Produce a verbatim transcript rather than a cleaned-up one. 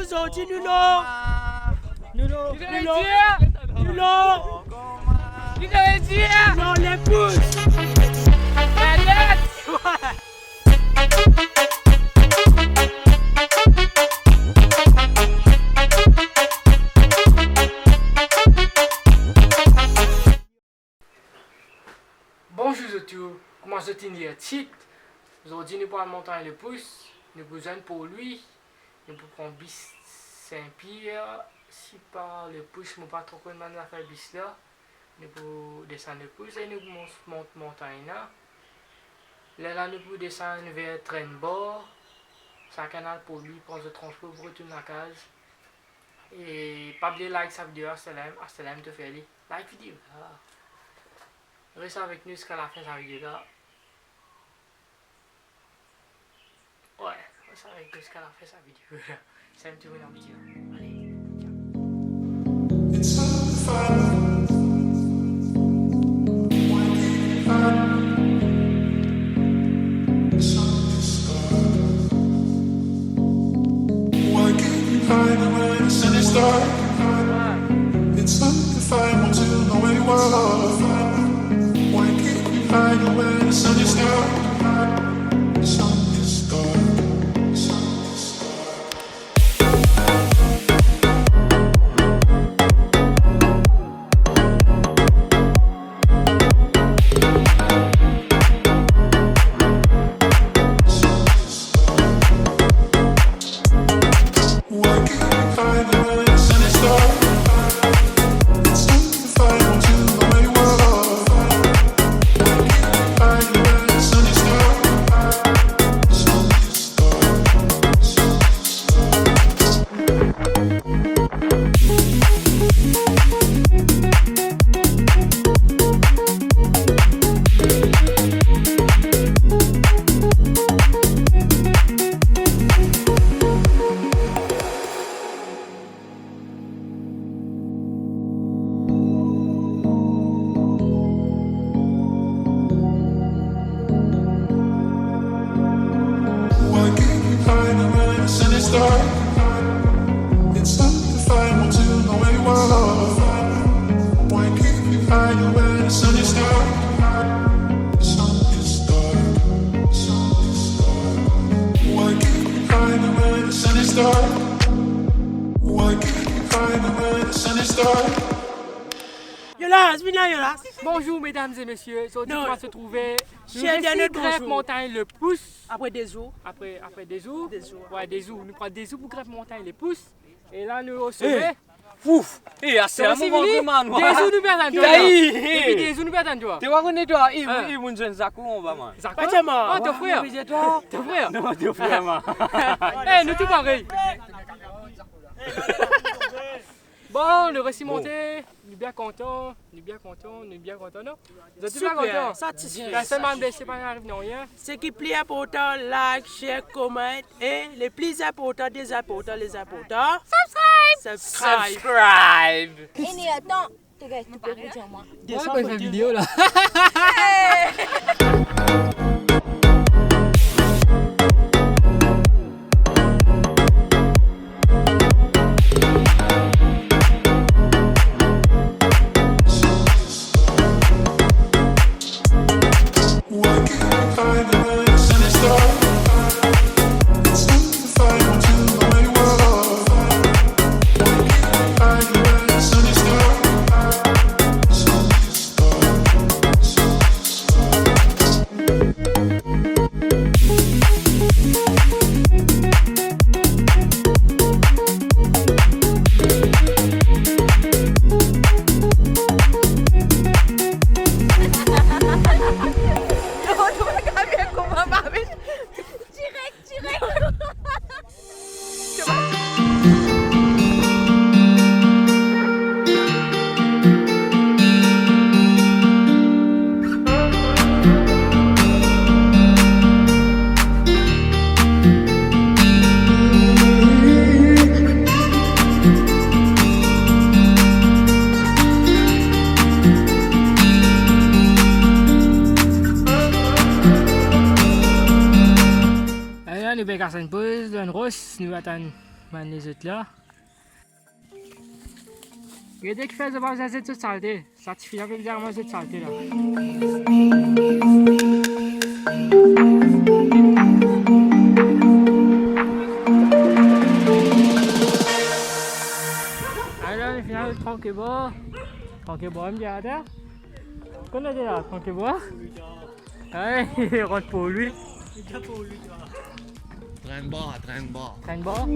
Zordi nou la. Nou la. Nou la. Nou la. Nou la, Lepous. Bonzour zot tou, kouma zot inn lir tit, zordi nou pou al Montagn Lepous, nou pou zwenn Paul Louis, nou pou pran bis Sin-Pier, si pa Lepous, mo pa tro konn bann zafer bis la, nou pou desann Lepous e nou pou mont, mont montagn la. Lerla nou pou desann ver Trenn Bar, sakenn al Paul Louis pran zot transpor pou retourn lakaz. E pa bliye like sa video, aster la mem, aster la mem to fer li. Like video la. Res avek nou ziska lafin sa video la. Wi, res avek nou ziska lafin sa video la. Sa mem tou ena piti la. Ale, ciao. Why keep you hiding when the sun is dark? It's not the fire until the way was. Why keep you hiding when the sun is dark? The sun is dark. The sun is dark. Why keep you hiding when the sun is dark? It's not the fire until the way was. Why keep you hiding when the sun is dark? The sun is dark. The sun is dark. Why keep you hiding when the sun is dark? Why keep you hiding when the sun is dark? Yolas, vinn la, Yolas. Bonzour, medam e mesie. Zordi, nou pou al retrouv, nou resi grinp montagn Lepous. Apre de zour. Apre, apre de zour. De zour. Wi, de zour. Nou pran de zour pou grinp montagn Lepous. E la, nou o some. Ouf. E, aster la, mo vant vremem mal. De zour nou pe atann twa. Depi de zour nou pe atann twa. To pa kone twa, e, e, mo zwenn Zako anba, man. Zako? Oh, to frer. To frer? Non, to frer, man. E, nou tou parey. Bon, nou resi monte, nou bien kontan, nou bien kontan, nou bien kontan, non? Zot tou bien kontan? Satisfe. Personn pa blese, pa ariv nanye. Seki pli inportan, like, share, comment, e le pli inportan, de inportan, le inportan, subscribe. Subscribe. Subscribe. E ni atann, to gagn tou pe dir mwa. Mwa, mo pe fer video la. Direk, direk. Ala, nou pe kas enn poz lor enn ros, nou atann Bann lezot la. Gete kifer zot pa bizin zet zot salte. Sa tifi la pe bizin ramase zot salte la. Ala, nou finn ariv Tranquebor. Tranquebor, mem dia ater. Kouma dir la, Tranquebor? Ay, rant pou li. Trenn bar, trenn bar. Trenn bar.